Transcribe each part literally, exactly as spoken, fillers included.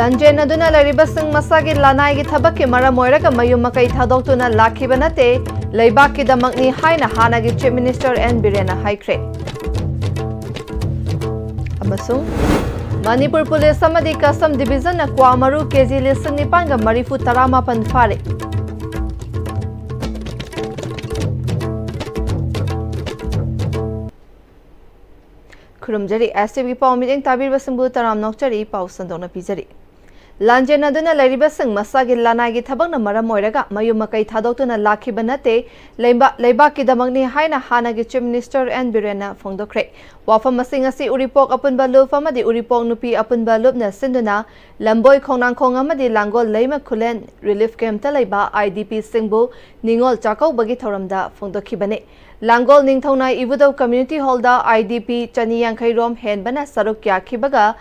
ꯂꯥꯟꯖꯦꯟꯅꯗꯨꯅ ꯂꯩꯔꯤꯕꯁꯤꯡ ꯃꯁꯥꯒꯤ ꯂꯅꯥꯏꯒꯤ ꯊꯕꯛꯀꯤ ꯃꯔꯝ ꯑꯣꯏꯔꯒ ꯃꯌꯨꯝ ꯃꯀꯩ ꯊꯥꯗꯣꯛꯇꯨꯅ ꯂꯥꯛꯈꯤꯕ ꯅꯠꯇꯦ, ꯂꯩꯕꯥꯛꯀꯤꯗꯃꯛꯅꯤ ꯍꯥꯏꯅ ꯍꯥꯟꯅꯒꯤ Chief Minister N ꯕꯤꯔꯦꯟꯅ ꯍꯥꯏꯈ꯭ꯔꯦ꯫ ꯑꯃꯁꯨꯡ ꯃꯅꯤꯄꯨꯔ ꯄꯨꯂꯤꯁ ꯑꯃꯗꯤ Custom Divisionꯅ ꯀ꯭ꯋꯥ ꯃꯔꯨ ꯀꯦꯖꯤ ꯂꯤꯁꯤꯡ ꯅꯤꯄꯥꯟꯒ ꯃꯔꯤꯐꯨ ꯇꯔꯥꯃꯥꯄꯟ ꯐꯥꯔꯦ꯫ ꯈꯨꯔꯨꯝꯖꯔꯤ꯫ ꯑꯦꯁ ꯇꯤ ꯚꯤ ꯄꯥꯎ ꯃꯤꯠꯌꯦꯡ ꯇꯥꯕꯤꯔꯤꯕꯁꯤꯡꯕꯨ ꯇꯔꯥꯝꯅ ꯑꯣꯛꯆꯔꯤ꯫ ꯄꯥꯎ ꯁꯟꯗꯣꯛꯅ ꯄꯤꯖꯔꯤ꯫ ꯂꯥꯟꯖꯦꯟꯅꯗꯨꯅ ꯂꯩꯔꯤꯕꯁꯤꯡ ꯃꯁꯥꯒꯤ ꯂꯅꯥꯏꯒꯤ ꯊꯕꯛꯅ ꯃꯔꯝ ꯑꯣꯏꯔꯒ ꯃꯌꯨꯝ ꯃꯀꯩ ꯊꯥꯗꯣꯛꯇꯨꯅ ꯂꯥꯛꯈꯤꯕ ꯅꯠꯇꯦ, ꯂꯩꯕꯥꯛ-, ꯂꯩꯕꯥꯛꯀꯤꯗꯃꯛꯅꯤ ꯍꯥꯏꯅ ꯍꯥꯟꯅꯒꯤ Chief Minister N ꯕꯤꯔꯦꯟꯅ ꯐꯣꯡꯗꯣꯛꯈ꯭ꯔꯦ꯫ ꯋꯥꯐꯝ ꯑꯁꯤ ꯉꯁꯤ ꯎꯔꯤꯄꯣꯛ ꯑꯄꯨꯟꯕ ꯂꯨꯞ ꯑꯃꯗꯤ ꯎꯔꯤꯄꯣꯛ ꯅꯨꯄꯤ ꯑꯄꯨꯟꯕ ꯂꯨꯞꯅ ꯁꯤꯟꯗꯨꯅ ꯂꯝꯕꯣꯏ ꯈꯣꯡꯅꯥꯡꯈꯣꯡ ꯑꯃꯗꯤ ꯂꯥꯡꯒꯣꯜ ꯂꯩꯃ ꯈꯨꯂꯦꯟ relief campꯇ ꯂꯩꯕ I D Pꯁꯤꯡꯕꯨ ꯅꯤꯉꯣꯜ ꯆꯥꯛꯀꯧꯕꯒꯤ ꯊꯧꯔꯝꯗ ꯐꯣꯡꯗꯣꯛꯈꯤꯕꯅꯤ꯫ ꯂꯥꯡꯒꯣꯜ ꯅꯤꯡꯊꯧꯅꯥꯏ ꯏꯕꯨꯙꯧ Community Hallꯗ I D P ꯆꯅꯤ ꯌꯥꯡꯈꯩ ꯔꯣꯝ ꯍꯦꯟꯕꯅ ꯁꯔꯨꯛ ꯌꯥꯈꯤꯕꯒ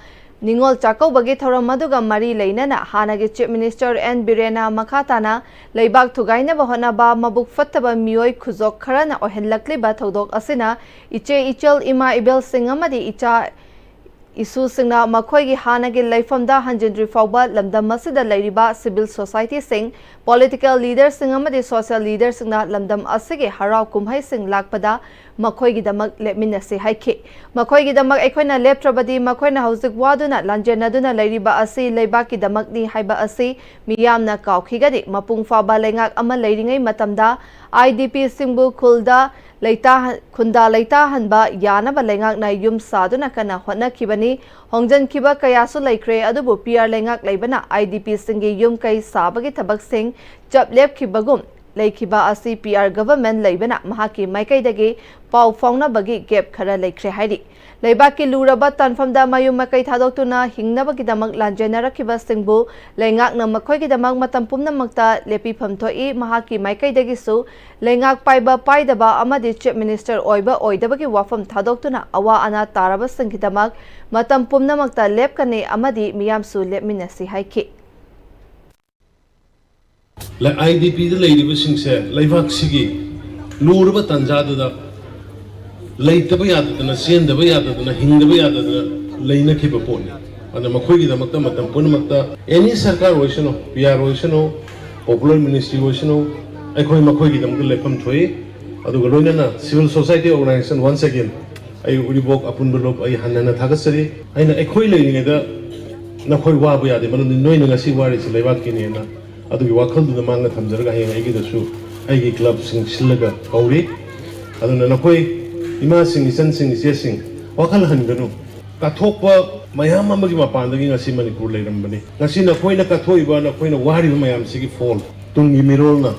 ꯅꯤꯉꯣꯜ ꯆꯥꯛꯀꯧꯕꯒꯤ ꯊꯧꯔꯝ ꯑꯗꯨꯒ ꯃꯔꯤ ꯂꯩꯅꯅ ꯍꯥꯟꯅꯒꯤ Chief Minister N ꯕꯤꯔꯦꯟꯅ ꯃꯈꯥ ꯇꯥꯅ ꯂꯩꯕꯥꯛ ꯊꯨꯒꯥꯏꯅꯕ ꯍꯣꯠꯅꯕ ꯃꯕꯨꯛ ꯐꯠꯇꯕ ꯃꯤꯑꯣꯏ ꯈꯨꯖꯣꯛ ꯈꯔꯅ ꯑꯣꯏꯍꯜꯂꯛꯂꯤꯕ ꯊꯧꯗꯣꯛ ꯑꯁꯤꯅ ꯏꯆꯦ ꯏꯆꯜ ꯏꯃꯥ ꯏꯕꯦꯜꯁꯤꯡ ꯑꯃꯗꯤ ꯏꯆꯥ ꯏꯁꯨꯁꯤꯡꯅ ꯃꯈꯣꯏꯒꯤ ꯍꯥꯟꯅꯒꯤ ꯂꯩꯐꯝꯗ ꯍꯟꯖꯤꯟꯗ꯭ꯔꯤ ꯐꯥꯎꯕ ꯂꯝꯗꯝ ꯑꯁꯤꯗ ꯂꯩꯔꯤꯕ civil societyꯁꯤꯡ, political leaderꯁꯤꯡ ꯑꯃꯗꯤ social leaderꯁꯤꯡꯅ ꯂꯝꯗꯝ ꯑꯁꯤꯒꯤ ꯍꯔꯥꯎ ꯀꯨꯝꯍꯩꯁꯤꯡ ꯂꯥꯛꯄꯗ ꯃꯈꯣꯏꯒꯤꯗꯃꯛ ꯂꯦꯞꯃꯤꯟꯅꯁꯤ ꯍꯥꯏꯈꯤ꯫ ꯃꯈꯣꯏꯒꯤꯗꯃꯛ ꯑꯩꯈꯣꯏꯅ ꯂꯦꯞꯇ꯭ꯔꯕꯗꯤ ꯃꯈꯣꯏꯅ ꯍꯧꯖꯤꯛ ꯋꯥꯗꯨꯅ ꯂꯥꯟꯖꯦꯟꯅꯗꯨꯅ ꯂꯩꯔꯤꯕ ꯑꯁꯤ ꯂꯩꯕꯥꯛꯀꯤꯗꯃꯛꯅꯤ ꯍꯥꯏꯕ ꯑꯁꯤ ꯃꯤꯌꯥꯝꯅ ꯀꯥꯎꯈꯤꯒꯅꯤ꯫ ꯃꯄꯨꯡ ꯐꯥꯕ ꯂꯩꯉꯥꯛ ꯑꯃ ꯂꯩꯔꯤꯉꯩ ꯃꯇꯝꯗ I D Pꯁꯤꯡꯕꯨ ꯈꯨꯜꯗ ꯂꯩꯇꯥꯍꯟ-, ꯈꯨꯟꯗꯥ ꯂꯩꯇꯥꯍꯟꯕ ꯌꯥꯅꯕ ꯂꯩꯉꯥꯛꯅ ꯌꯨꯝ ꯁꯥꯗꯨꯅ ꯀꯟꯅ ꯍꯣꯠꯅꯈꯤꯕꯅꯤ꯫ ꯍꯣꯡꯖꯤꯟꯈꯤꯕ ꯀꯌꯥꯁꯨ ꯂꯩꯈ꯭ꯔꯦ, ꯑꯗꯨꯕꯨ P R ꯂꯩꯉꯥꯛ ꯂꯩꯕꯅ I D Pꯁꯤꯡꯒꯤ ꯌꯨꯝ ꯀꯩ ꯁꯥꯕꯒꯤ ꯊꯕꯛꯁꯤꯡ ꯆꯞ ꯂꯦꯞꯈꯤꯕꯒꯨꯝ ꯂꯩꯈꯤꯕ ꯑꯁꯤ P R government ꯂꯩꯕꯅ ꯃꯍꯥꯛꯀꯤ ꯃꯥꯏꯀꯩꯗꯒꯤ ꯄꯥꯎ ꯐꯥꯎꯅꯕꯒꯤ gap ꯈꯔ ꯂꯩꯈ꯭ꯔꯦ ꯍꯥꯏꯔꯤ꯫ ꯂꯩꯕꯥꯛꯀꯤ ꯂꯨꯔꯕ ꯇꯥꯟꯐꯝꯗ ꯃꯌꯨꯝ ꯃꯀꯩ ꯊꯥꯗꯣꯛꯇꯨꯅ ꯍꯤꯡꯅꯕꯒꯤꯗꯃꯛ ꯂꯥꯟꯖꯦꯟꯅꯔꯛꯈꯤꯕꯁꯤꯡꯕꯨ ꯂꯩꯉꯥꯛꯅ ꯃꯈꯣꯏꯒꯤꯗꯃꯛ ꯃꯇꯝ ꯄꯨꯝꯅꯃꯛꯇ ꯂꯦꯞꯄꯤꯐꯝ ꯊꯣꯛꯏ꯫ ꯃꯍꯥꯛꯀꯤ ꯃꯥꯏꯀꯩꯗꯒꯤꯁꯨ ꯂꯩꯉꯥꯛ ꯄꯥꯏꯕ ꯄꯥꯏꯗꯕ ꯑꯃꯗꯤ Chief Minister ꯑꯣꯏꯕ ꯑꯣꯏꯗꯕꯒꯤ ꯋꯥꯐꯝ ꯊꯥꯗꯣꯛꯇꯨꯅ ꯑꯋꯥ ꯑꯅꯥ ꯇꯥꯔꯕꯁꯤꯡꯒꯤꯗꯃꯛ ꯃꯇꯝ ꯄꯨꯝꯅꯃꯛꯇ ꯂꯦꯞꯀꯅꯤ ꯑꯃꯗꯤ ꯃꯤꯌꯥꯝꯁꯨ ꯂꯦꯞꯃꯤꯟꯅꯁꯤ ꯍꯥꯏꯈꯤ꯫ ꯂ-, I D Pꯗ ꯂꯩꯔꯤꯕꯁꯤꯡꯁꯦ ꯂꯩꯕꯥꯛꯁꯤꯒꯤ ꯂꯨꯔꯕ ꯇꯥꯟꯖꯥꯗꯨꯗ ꯂꯩꯇꯕ ꯌꯥꯗꯗꯅ, ꯆꯦꯟꯗꯕ ꯌꯥꯗꯗꯅ, ꯍꯤꯡꯗꯕ ꯌꯥꯗꯗꯅ ꯂꯩꯅꯈꯤꯕ ꯄꯣꯠꯅꯤ꯫ ꯑꯗꯨꯅ ꯃꯈꯣꯏꯒꯤꯗꯃꯛꯇ ꯃꯇꯝ ꯄꯨꯝꯅꯃꯛꯇ ꯑꯦꯅꯤ ꯁꯔꯀꯥꯔ ꯑꯣꯏꯁꯅꯨ, ꯄꯤ ꯑꯥꯔ ꯑꯣꯏꯁꯅꯨ, ꯄꯣꯄꯨꯂꯔ ꯃꯤꯅꯤꯁꯇ꯭ꯔꯤ ꯑꯣꯏꯁꯅꯨ, ꯑꯩꯈꯣꯏ ꯃꯈꯣꯏꯒꯤꯗꯃꯛꯇ ꯂꯦꯞꯐꯝ ꯊꯣꯛꯏ꯫ ꯑꯗꯨꯒ ꯂꯣꯏꯅꯅ ꯁꯤꯚꯤꯜ ꯁꯣꯁꯥꯏꯇꯤ ꯑꯣꯔꯒꯅꯥꯏꯖꯦꯁꯟ, ꯋꯥꯟꯁ ꯑꯦꯒꯦꯟ ꯑꯩ ꯎꯔꯤꯕꯣꯛ ꯑꯄꯨꯟꯕ ꯂꯨꯞ ꯑꯩ ꯍꯟꯅ ꯍꯟꯅ ꯊꯥꯒꯠꯆꯔꯤ꯫ ꯑꯩꯅ ꯑꯩꯈꯣꯏ ꯂꯩꯔꯤꯉꯩꯗ ꯅꯈꯣꯏ ꯋꯥꯕ ꯌꯥꯗꯦ, ꯃꯔꯝꯗꯤ ꯅꯣꯏꯅ ꯉꯁꯤ ꯋꯥꯔꯤꯁꯤ ꯂꯩꯕꯥꯛꯀꯤꯅꯦꯅ꯫ ꯑꯗꯨꯒꯤ ꯋꯥꯈꯜꯗꯨꯗ ꯃꯥꯡꯗ ꯊꯝꯖꯔꯒ ꯍꯌꯦꯡ ꯑꯩꯒꯤꯗꯁꯨ ꯑꯩꯒꯤ ꯀ꯭ꯂꯕꯁꯤꯡ ꯁꯤꯜꯂꯒ ꯀꯧꯔꯤ꯫ ꯑꯗꯨꯅ ꯅꯈꯣꯏ ꯏꯃꯥꯁꯤꯡ, ꯏꯆꯟꯁꯤꯡ, ꯏꯆꯦꯁꯤꯡ ꯋꯥꯈꯜ ꯍꯟꯒꯅꯨ꯫ ꯀꯠꯊꯣꯛꯄ ꯃꯌꯥꯝ ꯑꯃꯒꯤ ꯃꯄꯥꯟꯗꯒꯤ ꯉꯁꯤ ꯃꯅꯤꯄꯨꯔ ꯂꯩꯔꯝꯕꯅꯤ꯫ ꯉꯁꯤ ꯅꯈꯣꯏꯅ ꯀꯠꯊꯣꯛꯏꯕ, ꯅꯈꯣꯏꯅ ꯋꯥꯔꯤꯕ ꯃꯌꯥꯝꯁꯤꯒꯤ ꯐꯣꯜ ꯇꯨꯡꯒꯤ ꯃꯤꯔꯣꯜꯅ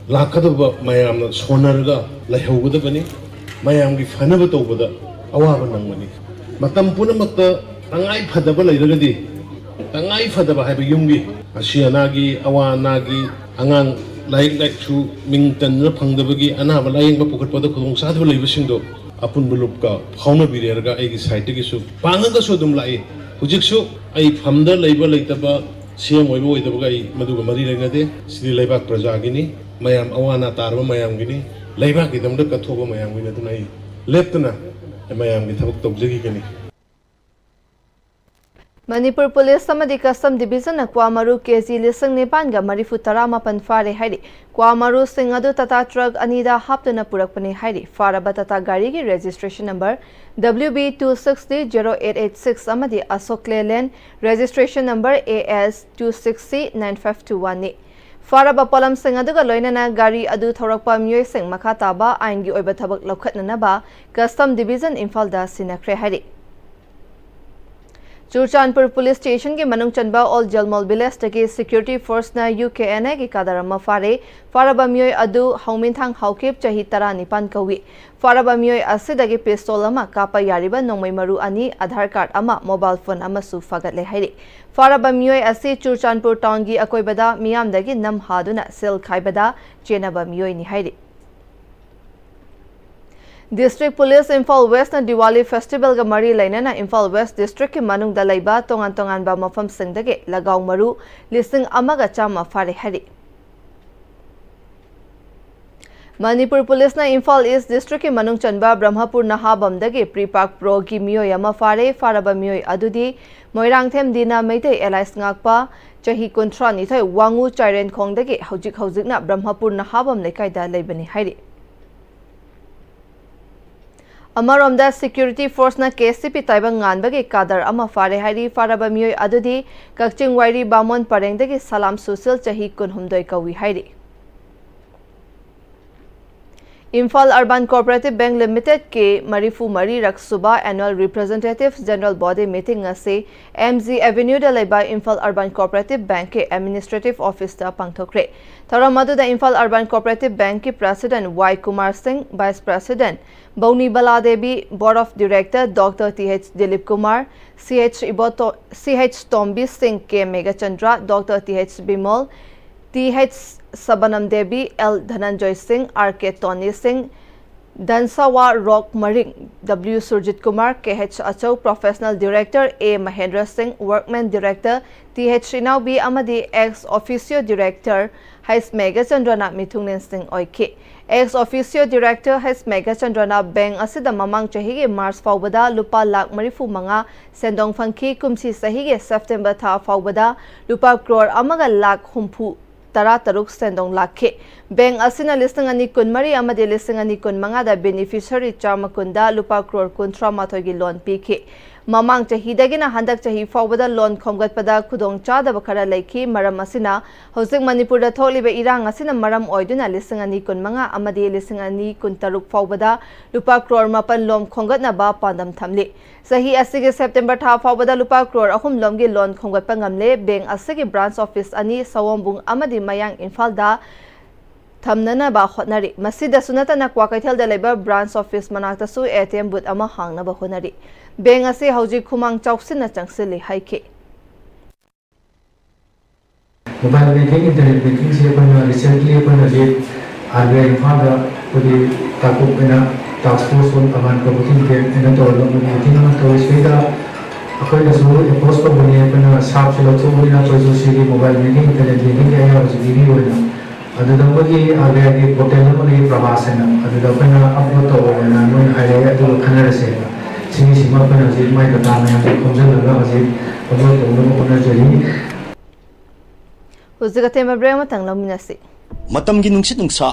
ꯂꯥꯛꯀꯗꯕ ꯃꯌꯥꯝꯅ ꯁꯣꯟꯅꯔꯒ ꯂꯩꯍꯧꯒꯗꯕꯅꯤ꯫ ꯃꯌꯥꯝꯒꯤ ꯐꯅꯕ ꯇꯧꯕꯗ ꯑꯋꯥꯕ ꯅꯪꯕꯅꯤ꯫ ꯃꯇꯝ ꯄꯨꯝꯅꯃꯛꯇ ꯇꯉꯥꯏ ꯐꯗꯕ ꯂꯩꯔꯒꯗꯤ, ꯇꯉꯥꯏ ꯐꯗꯕ ꯍꯥꯏꯕ ꯌꯨꯝꯒꯤ ꯑꯁꯤ ꯑꯅꯥꯒꯤ, ꯑꯋꯥ ꯑꯅꯥꯒꯤ, ꯑꯉꯥꯡ ꯂꯥꯏꯔꯤꯛ ꯂꯥꯏꯁꯨ ꯃꯤꯡ ꯇꯟꯗꯨꯅ ꯐꯪꯗꯕꯒꯤ, ꯑꯅꯥꯕ ꯂꯥꯌꯦꯡꯕ ꯄꯨꯈꯠꯄꯗ ꯈꯨꯗꯣꯡꯆꯥꯗꯕ ꯂꯩꯕꯁꯤꯡꯗꯣ ꯑꯄꯨꯟꯕ ꯂꯨꯞꯀ ꯐꯥꯎꯅꯕꯤꯔꯦꯔꯒ ꯑꯩꯒꯤ ꯁꯥꯏꯠꯇꯒꯤꯁꯨ ꯄꯥꯡꯉꯒꯁꯨ ꯑꯗꯨꯝ ꯂꯥꯛꯏ꯫ ꯍꯧꯖꯤꯛꯁꯨ ꯑꯩ ꯐꯝꯗ ꯂꯩꯕ ꯂꯩꯇꯕ, ꯁꯤ ꯑꯦꯝ ꯑꯣꯏꯕ ꯑꯣꯏꯗꯕꯒ ꯑꯩ ꯃꯗꯨꯒ ꯃꯔꯤ ꯂꯩꯅꯗꯦ꯫ ꯁꯤꯗꯤ ꯂꯩꯕꯥꯛ ꯄ꯭ꯔꯖꯥꯒꯤꯅꯤ, ꯃꯌꯥꯝ ꯑꯋꯥ ꯑꯅꯥ ꯇꯥꯔꯕ ꯃꯌꯥꯝꯒꯤꯅꯤ, ꯂꯩꯕꯥꯛꯀꯤꯗꯃꯛꯇ ꯀꯠꯊꯣꯛꯄ ꯃꯌꯥꯝꯒꯤꯅꯤ꯫ ꯑꯗꯨꯅ ꯑꯩ ꯂꯦꯞꯇꯅ ꯃꯌꯥꯝꯒꯤ ꯊꯕꯛ ꯇꯧꯖꯈꯤꯒꯅꯤ꯫ ꯃꯅꯤꯄꯨꯔ ꯄꯨꯂꯤꯁ ꯑꯃꯗꯤ ꯀꯁꯇꯝ ꯗꯤꯚꯤꯖꯟꯅ ꯀ꯭ꯋꯥ ꯃꯔꯨ ꯀꯦꯖꯤ ꯂꯤꯁꯤꯡ ꯅꯤꯄꯥꯟꯒ ꯃꯔꯤꯐꯨ ꯇꯔꯥ ꯃꯥꯄꯟ ꯐꯥꯔꯦ ꯍꯥꯏꯔꯤ꯫ ꯀ꯭ꯋꯥ ꯃꯔꯨꯁꯤꯡ ꯑꯗꯨ ꯇꯥꯇꯥ ꯇ꯭ꯔꯛ ꯑꯅꯤꯗ ꯍꯥꯞꯇꯨꯅ ꯄꯨꯔꯛꯄꯅꯤ ꯍꯥꯏꯔꯤ꯫ ꯐꯥꯔꯕ ꯇꯥꯇꯥ ꯒꯥꯔꯤꯒꯤ registration number W B two six D zero eight eight six ꯑꯃꯗꯤ ꯑꯁꯣꯛ ꯂꯦꯂꯦꯟ registration number A S two six C nine five two one ꯅꯤ꯫ ꯐꯥꯔꯕ ꯄꯣꯠꯂꯝꯁꯤꯡ ꯑꯗꯨꯒ ꯂꯣꯏꯅꯅ ꯒꯥꯔꯤ ꯑꯗꯨ ꯊꯧꯔꯛꯄ ꯃꯤꯑꯣꯏꯁꯤꯡ ꯃꯈꯥ ꯇꯥꯕ ꯑꯥꯏꯟꯒꯤ ꯑꯣꯏꯕ ꯊꯕꯛ ꯂꯧꯈꯠꯅꯅꯕ ꯀꯁꯇꯝ ꯗꯤꯚꯤꯖꯟ ꯏꯝꯐꯥꯜꯗ ꯁꯤꯟꯅꯈ꯭ꯔꯦ ꯍꯥꯏꯔꯤ꯫ ꯆꯨꯔꯆꯥꯟꯄꯨꯔ ꯄꯨꯂꯤꯁ ꯁ꯭ꯇꯦꯁꯟꯒꯤ ꯃꯅꯨꯡ ꯆꯟꯕ ꯑꯣꯜ ꯖꯜꯃꯣꯜ ꯚꯤꯂꯦꯖꯇꯒꯤ ꯁꯦꯀ꯭ꯌꯨꯔꯤꯇꯤ ꯐꯣꯔꯁꯅ ꯌꯨ ꯀꯦ ꯑꯦꯟ ꯑꯦꯒꯤ ꯀꯥꯗꯔ ꯑꯃ ꯐꯥꯔꯦ꯫ ꯐꯥꯔꯕ ꯃꯤꯑꯣꯏ ꯑꯗꯨ ꯍꯧꯃꯤꯟꯊꯥꯡ ꯍꯥꯎꯀꯤꯞ, ꯆꯍꯤ ꯇꯔꯥꯅꯤꯄꯥꯟ ꯀꯧꯏ꯫ ꯐꯥꯔꯕ ꯃꯤꯑꯣꯏ ꯑꯁꯤꯗꯒꯤ ꯄꯤꯁꯇꯣꯜ ꯑꯃ, ꯀꯥꯞꯄ ꯌꯥꯔꯤꯕ ꯅꯣꯡꯃꯩ ꯃꯔꯨ ꯑꯅꯤ, ꯑꯙꯥꯔ ꯀꯥꯔꯗ ꯑꯃ, ꯃꯣꯕꯥꯏꯜ ꯐꯣꯟ ꯑꯃꯁꯨ ꯐꯥꯒꯠꯂꯦ ꯍꯥꯏꯔꯤ꯫ ꯐꯥꯔꯕ ꯃꯤꯑꯣꯏ ꯑꯁꯤ ꯆꯨꯔꯆꯥꯟꯄꯨꯔ ꯇꯥꯎꯟꯒꯤ ꯑꯀꯣꯏꯕꯗ ꯃꯤꯌꯥꯝꯗꯒꯤ ꯅꯝ ꯍꯥꯗꯨꯅ ꯁꯦꯜ ꯈꯥꯏꯕꯗ ꯆꯦꯟꯅꯕ ꯃꯤꯑꯣꯏꯅꯤ ꯍꯥꯏꯔꯤ꯫ ꯗꯤꯁꯇ꯭ꯔꯤꯛ ꯄꯨꯂꯤꯁ ꯏꯝꯐꯥꯜ ꯋꯦꯁꯅ ꯗꯤꯋꯥꯂꯤ ꯐꯦꯁꯇꯤꯚꯦꯜꯒ ꯃꯔꯤ ꯂꯩꯅꯅ ꯏꯝꯐꯥꯜ ꯋꯦꯁ ꯗꯤꯁꯇ꯭ꯔꯤꯛꯀꯤ ꯃꯅꯨꯡꯗ ꯂꯩꯕ ꯇꯣꯉꯥꯟ ꯇꯣꯉꯥꯟꯕ ꯃꯐꯝꯁꯤꯡꯗꯒꯤ ꯂꯒꯥꯎ ꯃꯔꯨ ꯂꯤꯁꯤꯡ ꯑꯃꯒ ꯆꯥꯝꯃ ꯐꯥꯔꯦ ꯍꯥꯏꯔꯤ꯫ ꯃꯅꯤꯄꯨꯔ ꯄꯨꯂꯤꯁꯅ ꯏꯝꯐꯥꯜ ꯏꯁ ꯗꯤꯁꯇ꯭ꯔꯤꯛꯀꯤ ꯃꯅꯨꯡ ꯆꯟꯕ ꯕ꯭ꯔꯍꯃꯄꯨꯔ ꯅꯍꯥꯕꯝꯗꯒꯤ ꯄ꯭ꯔꯤꯄꯥꯛ ꯄ꯭ꯔꯣꯒꯤ ꯃꯤꯑꯣꯏ ꯑꯃ ꯐꯥꯔꯦ꯫ ꯐꯥꯔꯕ ꯃꯤꯑꯣꯏ ꯑꯗꯨꯗꯤ ꯃꯣꯏꯔꯥꯡꯊꯦꯝ ꯗꯤꯅ ꯃꯩꯇꯩ ꯑꯦꯂꯥꯏꯟꯁ ꯉꯥꯛꯄ ꯆꯍꯤ ꯀꯨꯟꯊ꯭ꯔꯥ ꯅꯤꯊꯣꯏ ꯋꯥꯉꯨ ꯆꯥꯏꯔꯦꯟꯈꯣꯡꯗꯒꯤ ꯍꯧꯖꯤꯛ ꯍꯧꯖꯤꯛꯅ ꯕ꯭ꯔꯍ꯭ꯃꯄꯨꯔ ꯅꯍꯥꯕꯝ ꯂꯩꯀꯥꯏꯗ ꯂꯩꯕꯅꯤ ꯍꯥꯏꯔꯤ꯫ ꯑꯃꯔꯣꯝꯗ, ꯁꯦꯀ꯭ꯌꯨꯔꯤꯇꯤ ꯐꯣꯔꯁꯅ ꯀꯦ ꯁꯤ ꯄꯤ ꯇꯥꯏꯕꯪ ꯉꯥꯟꯕꯒꯤ ꯀꯥꯗꯔ ꯑꯃ ꯐꯥꯔꯦ ꯍꯥꯏꯔꯤ꯫ ꯐꯥꯔꯕ ꯃꯤꯑꯣꯏ ꯑꯗꯨꯗꯤ ꯀꯛꯆꯤꯡ ꯋꯥꯏꯔꯤ ꯕꯥꯃꯣꯟ ꯄꯔꯦꯡꯗꯒꯤ ꯁꯂꯥꯝ ꯁꯨꯁꯤꯜ, ꯆꯍꯤ ꯀꯨꯟꯍꯨꯝꯗꯣꯏ ꯀꯧꯏ ꯍꯥꯏꯔꯤ꯫ ꯏꯝꯐꯥꯜ ꯑꯔꯕꯥꯟ ꯀꯣꯑꯣꯄꯔꯦꯇꯤꯚ ꯕꯦꯡꯛ ꯂꯤꯃꯤꯇꯦꯗꯀꯤ ꯃꯔꯤꯐꯨ ꯃꯔꯤꯔꯛ ꯁꯨꯕ Annual Representative General Body Meeting ꯑꯁꯤ ꯑꯦꯝ ꯖꯤ ꯑꯦꯚꯦꯅ꯭ꯌꯨꯗ ꯂꯩꯕ ꯏꯝꯐꯥꯜ ꯑꯔꯕꯥꯟ ꯀꯣꯑꯣꯄꯔꯦꯇꯤꯚ ꯕꯦꯡꯛꯀꯤ ꯑꯦꯗꯃꯤꯅꯤꯁꯇ꯭ꯔꯦꯇꯤꯚ ꯑꯣꯐꯤꯁꯇ ꯄꯥꯡꯊꯣꯛꯈ꯭ꯔꯦ꯫ ꯊꯧꯔꯝ ꯑꯗꯨꯗ ꯏꯝꯐꯥꯜ ꯑꯔꯕꯥꯟ ꯀꯣꯑꯣꯄꯔꯦꯇꯤꯚ ꯕꯦꯡꯛꯀꯤ president Y Kumar Singh, vice president Bounibala Devi, board of director doctor T H Dilip Kumar, C H Iboto-, C H Tombi Singh, K Meghachandra, doctor T H Bimol, T H Sabanam Devi, L ꯙꯅꯟꯖꯣꯏ ꯁꯤꯡ, ꯑꯥꯔ ꯀꯦ ꯇꯣꯅꯤ ꯁꯤꯡ, ꯙꯟꯁꯥꯋꯥ ꯔꯣꯛ ꯃꯔꯤꯡ, ꯗꯕ꯭ꯂꯤꯎ ꯁꯨꯔꯖꯤꯠ ꯀꯨꯃꯥꯔ, ꯀꯦ ꯑꯩꯆ ꯑꯆꯧ, ꯄ꯭ꯔꯣꯐꯦꯁꯅꯦꯜ ꯗꯤꯔꯦꯛꯇꯔ ꯑꯦ ꯃꯍꯦꯟꯗ꯭ꯔ ꯁꯤꯡ, ꯋꯔꯛꯃꯦꯟ ꯗꯤꯔꯦꯛꯇꯔ ꯇꯤ ꯑꯩꯆ ꯏꯅꯥꯎꯕꯤ ꯑꯃꯗꯤ X ꯑꯣꯐꯤꯁꯤꯌꯣ director ꯍꯩꯁ ꯃꯦꯘꯆꯟꯗ꯭ꯔꯅ ꯃꯤꯊꯨꯡꯂꯦꯟꯁꯤꯡ ꯑꯣꯏꯈꯤ꯫ X ꯑꯣꯐꯤꯁꯤꯌꯣ director ꯍꯩꯁ ꯃꯦꯘꯆꯟꯗ꯭ꯔꯅ bank ꯑꯁꯤꯗ ꯃꯃꯥꯡ ꯆꯍꯤꯒꯤ March ꯐꯥꯎꯕꯗ ꯂꯨꯄꯥ ꯂꯥꯈ ꯃꯔꯤꯐꯨ ꯃꯉꯥ ꯁꯦꯟꯗꯣꯡ ꯐꯪꯈꯤ꯫ ꯀꯨꯝꯁꯤ ꯆꯍꯤꯒꯤ ꯁꯦꯞꯇꯦꯝꯕꯔ ꯊꯥ ꯐꯥꯎꯕꯗ ꯂꯨꯄꯥ ꯀ꯭ꯔꯣꯔ ꯑꯃꯒ ꯂꯥꯈ ꯍꯨꯝꯐꯨ ꯇꯔꯥ ꯇꯔꯨꯛ ꯁꯦꯟꯗꯣꯡ ꯂꯥꯛꯈꯤ꯫ ꯕꯦꯡꯛ ꯑꯁꯤꯅ ꯂꯤꯁꯤꯡ ꯑꯅꯤ ꯀꯨꯟꯃꯔꯤ ꯑꯃꯗꯤ ꯂꯤꯁꯤꯡ ꯑꯅꯤ ꯀꯨꯟꯃꯉꯥꯗ ꯕꯦꯅꯤꯐꯤꯁꯔꯤ ꯆꯥꯝꯃ ꯀꯨꯟꯗ ꯂꯨꯄꯥ ꯀ꯭ꯔꯣꯔ ꯀꯨꯟꯊ꯭ꯔꯥ ꯃꯥꯊꯣꯏꯒꯤ ꯂꯣꯟ ꯄꯤꯈꯤ꯫ ꯃꯃꯥꯡ ꯆꯍꯤꯗꯒꯤꯅ ꯍꯟꯗꯛ ꯆꯍꯤ ꯐꯥꯎꯕꯗ ꯂꯣꯟ ꯈꯣꯝꯒꯠꯄꯗ ꯈꯨꯗꯣꯡꯆꯥꯗꯕ ꯈꯔ ꯂꯩꯈꯤ꯫ ꯃꯔꯝ ꯑꯁꯤꯅ ꯍꯧꯖꯤꯛ ꯃꯅꯤꯄꯨꯔꯗ ꯊꯣꯛꯂꯤꯕ ꯏꯔꯥꯡ ꯑꯁꯤꯅ ꯃꯔꯝ ꯑꯣꯏꯗꯨꯅ ꯂꯤꯁꯤꯡ ꯑꯅꯤ ꯀꯨꯟꯃꯉꯥ ꯑꯃꯗꯤ ꯂꯤꯁꯤꯡ ꯑꯅꯤ ꯀꯨꯟꯇꯔꯨꯛ ꯐꯥꯎꯕꯗ ꯂꯨꯄꯥ ꯀ꯭ꯔꯣꯔ ꯃꯥꯄꯟ ꯂꯣꯝ ꯈꯣꯝꯒꯠꯅꯕ ꯄꯥꯟꯗꯝ ꯊꯝꯂꯤ꯫ ꯆꯍꯤ ꯑꯁꯤꯒꯤ ꯁꯦꯞꯇꯦꯝꯕꯔ ꯊꯥ ꯐꯥꯎꯕꯗ ꯂꯨꯄꯥ ꯀ꯭ꯔꯣꯔ ꯑꯍꯨꯝ ꯂꯣꯝꯒꯤ ꯂꯣꯟ ꯈꯣꯝꯒꯠꯄ ꯉꯝꯂꯦ꯫ ꯕꯦꯡꯛ ꯑꯁꯤꯒꯤ ꯕ꯭ꯔꯥꯟꯆ ꯑꯣꯐꯤꯁ ꯑꯅꯤ ꯁꯑꯣꯝꯕꯨꯡ ꯑꯃꯗꯤ ꯃꯌꯥꯡ ꯏꯝꯐꯥꯜꯗ ꯊꯝꯅꯅꯕ ꯍꯣꯠꯅꯔꯤ꯫ ꯃꯁꯤꯗꯁꯨ ꯅꯠꯇꯅ ꯀ꯭ꯋꯥꯀꯩꯊꯦꯜꯗ ꯂꯩꯕ ꯕ꯭ꯔꯥꯟꯆ ꯑꯣꯐꯤꯁ ꯃꯅꯥꯛꯇꯁꯨ ꯑꯦ ꯇꯤ ꯑꯦꯝ ꯕꯨꯊ ꯑꯃ ꯍꯥꯡꯅꯕ ꯍꯣꯠꯅꯔꯤ꯫ ꯕꯦꯡꯛ ꯑꯁꯤ ꯍꯧꯖꯤꯛ ꯈꯨꯃꯥꯡ ꯆꯥꯎꯁꯤꯟꯅ ꯆꯪꯁꯤꯜꯂꯤ ꯍꯥꯏꯈꯤ꯫ ꯃꯣꯕꯥꯏꯜ ꯕꯦꯡꯀꯤꯡ, ꯏꯟꯇꯔꯅꯦꯠ ꯕꯦꯡꯀꯤꯡꯁꯦ ꯑꯩꯈꯣꯏꯅ ꯔꯤꯁꯦꯟꯠꯂꯤ ꯑꯩꯈꯣꯏꯅ ꯍꯧꯖꯤꯛ ꯑꯥꯔ ꯕꯤ ꯑꯥꯏ ꯏꯝꯐꯥꯜꯗ ꯑꯩꯈꯣꯏꯒꯤ ꯇꯥꯡꯀꯨꯞ ꯑꯣꯏꯅ ꯇꯥꯁꯛ ꯐꯣꯔꯁ ꯑꯣꯟ ꯑꯔꯕꯥꯟ ꯀꯣꯑꯣꯄꯔꯦꯇꯤꯚ ꯕꯦꯡꯛ ꯍꯥꯏꯅ ꯇꯧꯔꯒ ꯑꯩꯈꯣꯏꯒꯤ ꯃꯤꯇꯤꯡ ꯑꯃ ꯇꯧꯔꯤ꯫ ꯁꯤꯗꯩꯗ ꯑꯩꯈꯣꯏꯅꯁꯨ ꯑꯦꯄ꯭ꯔꯣꯁ ꯇꯧꯕꯅꯤ, ꯑꯩꯈꯣꯏꯅ ꯁꯥꯞꯁꯦ ꯂꯧꯊꯣꯛꯑꯕꯅꯤꯅ ꯑꯩꯈꯣꯏꯁꯨ ꯁꯤꯒꯤ ꯃꯣꯕꯥꯏꯜ ꯕꯦꯡꯀꯤꯡ, ꯏꯟꯇꯔꯅꯦꯠ ꯕꯦꯡꯀꯤꯡꯒꯤ ꯑꯌꯥꯕꯁꯤ ꯄꯤꯕꯤꯌꯨ ꯍꯥꯏꯅ꯫ ꯑꯗꯨꯗ ꯑꯩꯈꯣꯏꯒꯤ ꯑꯥꯔ ꯕꯤ ꯑꯥꯏꯒꯤ ꯄꯣꯔꯇꯦꯜ ꯑꯃ ꯂꯩ, ꯄ꯭ꯔꯚꯥꯁ ꯍꯥꯏꯅ, ꯑꯗꯨꯗ ꯑꯩꯈꯣꯏꯅ ꯑꯞꯂꯣꯗ ꯇꯧꯑꯣꯅ ꯃꯣꯏꯅ ꯍꯥꯏꯔꯛꯑꯦ, ꯑꯗꯨꯒ ꯈꯟꯅꯔꯁꯦꯅ꯫ ꯁꯤꯒꯤꯁꯤꯃ ꯑꯩꯈꯣꯏꯅ ꯍꯧꯖꯤꯛ ꯃꯥꯏ ꯄꯥꯛꯅ ꯃꯌꯥꯝꯁꯦ ꯈꯣꯝꯖꯤꯜꯂꯒ ꯍꯧꯖꯤꯛ ꯊꯕꯛ ꯇꯧꯅꯕ ꯍꯣꯠꯅꯖꯔꯤ꯫ ꯍꯧꯖꯤꯛ ꯑꯇꯦꯟꯕ break ꯑꯃꯇꯪ ꯂꯧꯃꯤꯟꯅꯁꯤ꯫ ꯃꯇꯝꯒꯤ ꯅꯨꯡꯁꯤꯠ ꯅꯨꯡꯁꯥ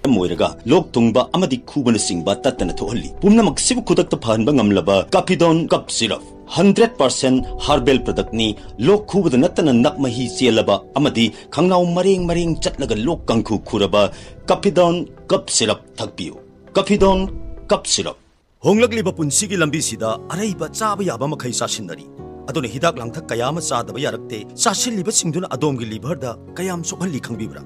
ꯑꯣꯏꯔꯒ ꯂꯣꯛ ꯊꯨꯡꯕ ꯑꯃꯗꯤ ꯈꯨꯕꯅꯆꯤꯡꯕ ꯇꯠꯇꯅ ꯊꯣꯛꯍꯜꯂꯤ꯫ ꯄꯨꯝꯅꯃꯛꯁꯤꯕꯨ ꯈꯨꯗꯛꯇ ꯐꯍꯟꯕ ꯉꯝꯂꯕ ꯀꯥꯐꯤꯗꯣꯟ cough syrup. Hundred percent herbal ꯄ꯭ꯔꯗꯛꯅꯤ꯫ ꯂꯣꯛ ꯈꯨꯕꯗ ꯅꯠꯇꯅ ꯅꯞ ꯃꯍꯤ ꯆꯦꯜꯂꯕ ꯑꯃꯗꯤ ꯈꯪꯅꯥꯎ ꯃꯔꯦꯡ ꯃꯔꯦꯡ ꯆꯠꯂꯒ ꯂꯣꯛ ꯀꯥꯡꯈꯨ ꯈꯨꯔꯕ ꯀꯥꯐꯤꯗꯣꯟ ꯀꯞ ꯁꯤꯔꯞ ꯊꯛꯄꯤꯌꯨ꯫ ꯀꯥꯐꯤꯗꯣꯟ cough syrup. ꯍꯣꯡꯂꯛꯂꯤꯕ ꯄꯨꯟꯁꯤꯒꯤ ꯂꯝꯕꯤꯁꯤꯗ ꯑꯔꯩꯕ ꯆꯥꯕ ꯌꯥꯕ ꯃꯈꯩ ꯆꯥꯁꯤꯟꯅꯔꯤ꯫ ꯑꯗꯨꯅ ꯍꯤꯗꯥꯛ ꯂꯥꯡꯊꯛ ꯀꯌꯥ ꯑꯃ ꯆꯥꯗꯕ ꯌꯥꯔꯛꯇꯦ꯫ ꯆꯥꯁꯤꯜꯂꯤꯕꯁꯤꯡꯗꯨꯅ ꯑꯗꯣꯝꯒꯤ ꯂꯤꯚꯔꯗ ꯀꯌꯥꯝ ꯁꯣꯛꯍꯜꯂꯤ ꯈꯪꯕꯤꯕ꯭ꯔꯥ?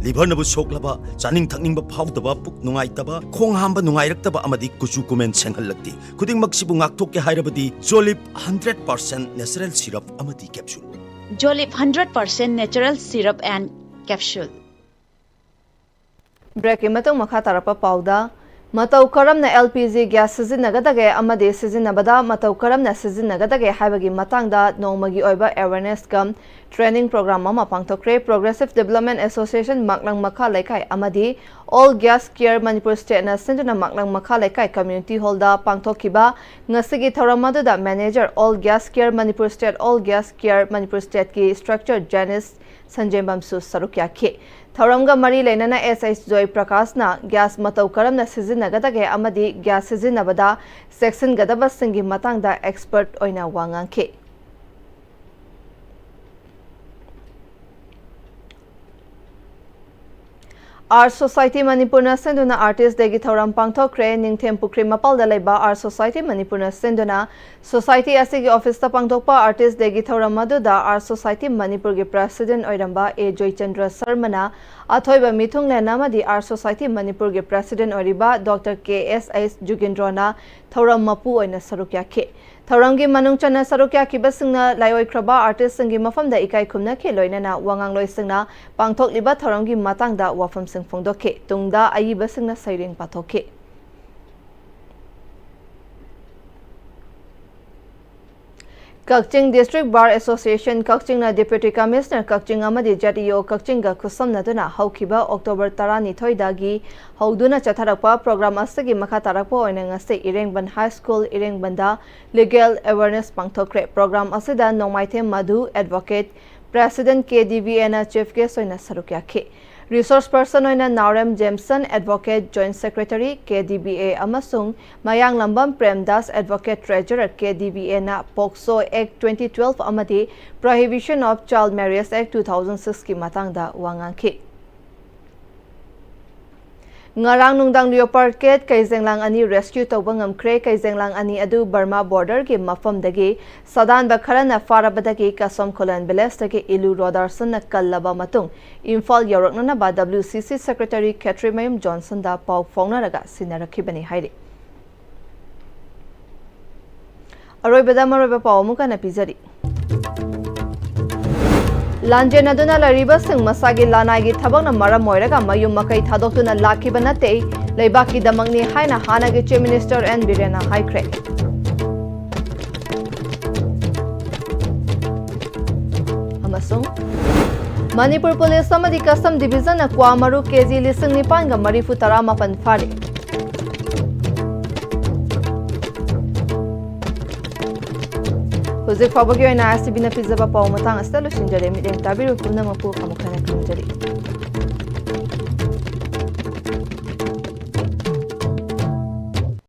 ꯂꯤꯚꯔꯅꯕꯨ ꯁꯣꯛꯂꯕ, ꯆꯥꯅꯤꯡ ꯊꯛꯅꯤꯡꯕ ꯐꯥꯎꯗꯕ, ꯄꯨꯛ ꯅꯨꯡꯉꯥꯏꯇꯕ, ꯈꯣꯡ ꯍꯥꯝꯕ ꯅꯨꯡꯉꯥꯏꯔꯛꯇꯕ ꯑꯃꯗꯤ ꯀꯨꯆꯨ ꯀꯨꯃꯦꯟ ꯁꯦꯡꯍꯜꯂꯛꯇꯦ꯫ ꯈꯨꯗꯤꯡꯃꯛꯁꯤꯕꯨ ꯉꯥꯛꯊꯣꯛꯀꯦ ꯍꯥꯏꯔꯕꯗꯤ ꯖꯣꯂꯤꯞ ꯍꯟꯗ꯭ꯔꯦꯠ ꯄꯥꯔꯁꯦꯟ ꯅꯦꯆꯔꯦꯜ ꯁꯤꯔꯞ ꯑꯃꯗꯤ capsule. Jolip hundred percent natural syrup and capsule. Breakꯀꯤ ꯃꯇꯨꯡ ꯃꯈꯥ ꯇꯥꯔꯛꯄ ꯄꯥꯎꯗ, ꯃꯇꯧ ꯀꯔꯝꯅ LPG gas ꯁꯤꯖꯤꯟꯅꯒꯗꯒꯦ ꯑꯃꯗꯤ ꯁꯤꯖꯤꯟꯅꯕꯗ ꯃꯇꯧ ꯀꯔꯝꯅ ꯁꯤꯖꯤꯟꯅꯒꯗꯒꯦ ꯍꯥꯏꯕꯒꯤ ꯃꯇꯥꯡꯗ ꯅꯣꯡꯃꯒꯤ ꯑꯣꯏꯕ awareness cum training program ꯑꯃ ꯄꯥꯡꯊꯣꯛꯈ꯭ꯔꯦ꯫ Progressive Development Association ꯃꯥꯛꯂꯪ ꯃꯈꯥ ꯂꯩꯀꯥꯏ ꯑꯃꯗꯤ All Gas Care Manipur Stateꯅ ꯁꯤꯟꯗꯨꯅ ꯃꯥꯛꯂꯪ ꯃꯈꯥ ꯂꯩꯀꯥꯏ community hallꯗ ꯄꯥꯡꯊꯣꯛꯈꯤꯕ ꯉꯁꯤꯒꯤ ꯊꯧꯔꯝ ꯑꯗꯨꯗ manager All Gas Care Manipur State, All Gas Care Manipur Stateꯀꯤ structure Janice ꯁꯟꯖꯦꯝꯕꯝꯁꯨ ꯁꯔꯨꯛ ꯌꯥꯈꯤ꯫ ꯊꯧꯔꯝꯒ ꯃꯔꯤ ꯂꯩꯅꯅ S H ꯖꯣꯏ ꯄ꯭ꯔꯀꯥꯁꯅ gas ꯃꯇꯧ ꯀꯔꯝꯅ ꯁꯤꯖꯤꯟꯅꯒꯗꯒꯦ ꯑꯃꯗꯤ gas ꯁꯤꯖꯤꯟꯅꯕꯗ ꯆꯦꯛꯁꯤꯟꯒꯗꯕꯁꯤꯡꯒꯤ ꯃꯇꯥꯡꯗ expert ꯑꯣꯏꯅ ꯋꯥ ꯉꯥꯡꯈꯤ꯫ Art Society ꯃꯅꯤꯄꯨꯔꯅ ꯁꯤꯟꯗꯨꯅ Artist Dayꯒꯤ ꯊꯧꯔꯝ ꯄꯥꯡꯊꯣꯛꯈ꯭ꯔꯦ꯫ ꯅꯤꯡꯊꯦꯝ ꯄꯨꯈ꯭ꯔꯤ ꯃꯄꯥꯜꯗ ꯂꯩꯕ Art Society ꯃꯅꯤꯄꯨꯔꯅ ꯁꯤꯟꯗꯨꯅ Society ꯑꯁꯤꯒꯤ officeꯇ ꯄꯥꯡꯊꯣꯛꯄ Artist Dayꯒꯤ ꯊꯧꯔꯝ ꯑꯗꯨꯗ Art Society ꯃꯅꯤꯄꯨꯔꯒꯤ president ꯑꯣꯏꯔꯝꯕ A ꯖꯣꯏꯆꯟꯗ꯭ꯔ ꯁꯔꯃꯅ ꯑꯊꯣꯏꯕ ꯃꯤꯊꯨꯡꯂꯦꯟ ꯑꯃꯗꯤ Art Society ꯃꯅꯤꯄꯨꯔꯒꯤ president ꯑꯣꯏꯔꯤꯕ Doctor K S H ꯖꯨꯒꯤꯟꯗ꯭ꯔꯣꯅ ꯊꯧꯔꯝ ꯃꯄꯨ ꯑꯣꯏꯅ ꯁꯔꯨꯛ ꯌꯥꯈꯤ꯫ ꯊꯧꯔꯝꯒꯤ ꯃꯅꯨꯡ ꯆꯟꯅ ꯁꯔꯨꯛ ꯌꯥꯈꯤꯕꯁꯤꯡꯅ ꯂꯥꯏꯑꯣꯏꯈ꯭ꯔꯕ artistꯁꯤꯡꯒꯤ ꯃꯐꯝꯗ ꯏꯀꯥꯏ ꯈꯨꯝꯅꯈꯤ, ꯂꯣꯏꯅꯅ ꯋꯥꯉꯥꯡꯂꯣꯏꯁꯤꯡꯅ ꯄꯥꯡꯊꯣꯛꯂꯤꯕ ꯊꯧꯔꯝꯒꯤ ꯃꯇꯥꯡꯗ ꯋꯥꯐꯝꯁꯤꯡ ꯐꯣꯡꯗꯣꯛꯈꯤ꯫ ꯇꯨꯡꯗ ꯑꯏꯕꯁꯤꯡꯅ ꯁꯩꯔꯦꯡ ꯄꯥꯊꯣꯛꯈꯤ꯫ ꯀꯛꯆꯤꯡ District Bar Association ꯀꯛꯆꯤꯡꯅ Deputy Commissioner ꯀꯛꯆꯤꯡ ꯑꯃꯗꯤ Z E O ꯀꯛꯆꯤꯡꯒ ꯈꯨꯠꯁꯝꯅꯗꯨꯅ ꯍꯧꯈꯤꯕ October ꯇꯔꯥꯅꯤꯊꯣꯏꯗꯒꯤ ꯍꯧꯗꯨꯅ ꯆꯠꯊꯔꯛꯄ program ꯑꯁꯤꯒꯤ ꯃꯈꯥ ꯇꯥꯔꯛꯄ ꯑꯣꯏꯅ ꯉꯁꯤ ꯏꯔꯦꯡꯕꯟ High School ꯏꯔꯦꯡꯕꯟꯗ Legal Awareness ꯄꯥꯡꯊꯣꯛꯈ꯭ꯔꯦ꯫ Program ꯑꯁꯤꯗ ꯅꯣꯡꯃꯥꯏꯊꯦꯝ Madhu, Advocate, President, K D V A ꯅ Chief Guest ꯑꯣꯏꯅ ꯁꯔꯨꯛ ꯌꯥꯈꯤ꯫ Resource Person ꯑꯣꯏꯅ ꯅꯥꯎꯔꯦꯝ Jameson, Advocate, Joint Secretary, K D V A, ꯑꯃꯁꯨꯡ ꯃꯌꯥꯡꯂꯝꯕꯝ ꯄ꯭ꯔꯦꯝꯗꯥꯁ, Advocate, Treasurer, K D V A ꯅ POCSO Act twenty twelve ꯑꯃꯗꯤ Prohibition of Child Marriage Act two thousand six ꯀꯤ ꯃꯇꯥꯡꯗ ꯋꯥ ꯉꯥꯡꯈꯤ꯫ ꯉꯔꯥꯡ ꯅꯨꯡꯗꯥꯡ Leopard Cat ꯀꯩꯖꯦꯡꯂꯥꯡ ꯑꯅꯤ rescue ꯇꯧꯕ ꯉꯝꯈ꯭ꯔꯦ꯫ ꯀꯩꯖꯦꯡꯂꯥꯡ ꯑꯅꯤ ꯑꯗꯨ ꯕꯔꯃꯥ border ꯒꯤ ꯃꯐꯝꯗꯒꯤ ꯁꯥꯗꯥꯟꯕ ꯈꯔꯅ ꯐꯥꯔꯕꯗꯒꯤ ꯀꯁꯣꯝ ꯈꯨꯂꯦꯟ village ꯇꯒꯤ ꯏꯂꯨ ꯔꯣꯗꯥꯔꯁꯟꯅ ꯀꯜꯂꯕ ꯃꯇꯨꯡ Imphal ꯌꯧꯔꯛꯅꯅꯕ W C C Secretary ꯈꯦꯇ꯭ꯔꯤꯃꯌꯨꯝ ꯖꯣꯟꯁꯟꯗ ꯄꯥꯎ ꯐꯥꯎꯅꯔꯒ ꯁꯤꯟꯅꯔꯛꯈꯤꯕꯅꯤ ꯍꯥꯏꯔꯤ꯫ ꯑꯔꯣꯏꯕꯗ ꯃꯔꯨꯑꯣꯏꯕ ꯄꯥꯎ ꯑꯃꯨꯛ ꯍꯟꯅ ꯄꯤꯖꯔꯤ꯫ ꯂꯥꯟꯖꯦꯟꯅꯗꯨꯅ ꯂꯩꯔꯤꯕꯁꯤꯡ ꯃꯁꯥꯒꯤ ꯂꯅꯥꯏꯒꯤ ꯊꯕꯛꯅ ꯃꯔꯝ ꯑꯣꯏꯔꯒ ꯃꯌꯨꯝ ꯃꯀꯩ ꯊꯥꯗꯣꯛꯇꯨꯅ ꯂꯥꯛꯈꯤꯕ ꯅꯠꯇꯦ, ꯂꯩꯕꯥꯛꯀꯤꯗꯃꯛꯅꯤ ꯍꯥꯏꯅ ꯍꯥꯟꯅꯒꯤ Chief Minister N ꯕꯤꯔꯦꯟꯅ ꯍꯥꯏꯈ꯭ꯔꯦ꯫ ꯑꯃꯁꯨꯡ ꯃꯅꯤꯄꯨꯔ ꯄꯨꯂꯤꯁ ꯑꯃꯗꯤ Custom Division ꯅ ꯀ꯭ꯋꯥ ꯃꯔꯨ K G ꯂꯤꯁꯤꯡ ꯅꯤꯄꯥꯟꯒ ꯃꯔꯤꯐꯨ ꯇꯔꯥ ꯃꯥꯄꯟ ꯐꯥꯔꯦ꯫ ꯍꯧꯖꯤꯛ ꯐꯥꯎꯕꯒꯤ ꯑꯣꯏꯅ S T V ꯅ ꯄꯤꯖꯕ ꯄꯥꯎ ꯃꯇꯥꯡ ꯑꯁꯤꯗ ꯂꯣꯏꯁꯤꯟꯖꯔꯦ꯫ ꯃꯤꯠꯌꯦꯡ ꯇꯥꯕꯤꯔꯤꯕ ꯄꯨꯝꯅꯃꯛꯄꯨ ꯑꯃꯨꯛ ꯍꯟꯅ ꯈꯨꯔꯨꯝꯖꯔꯤ꯫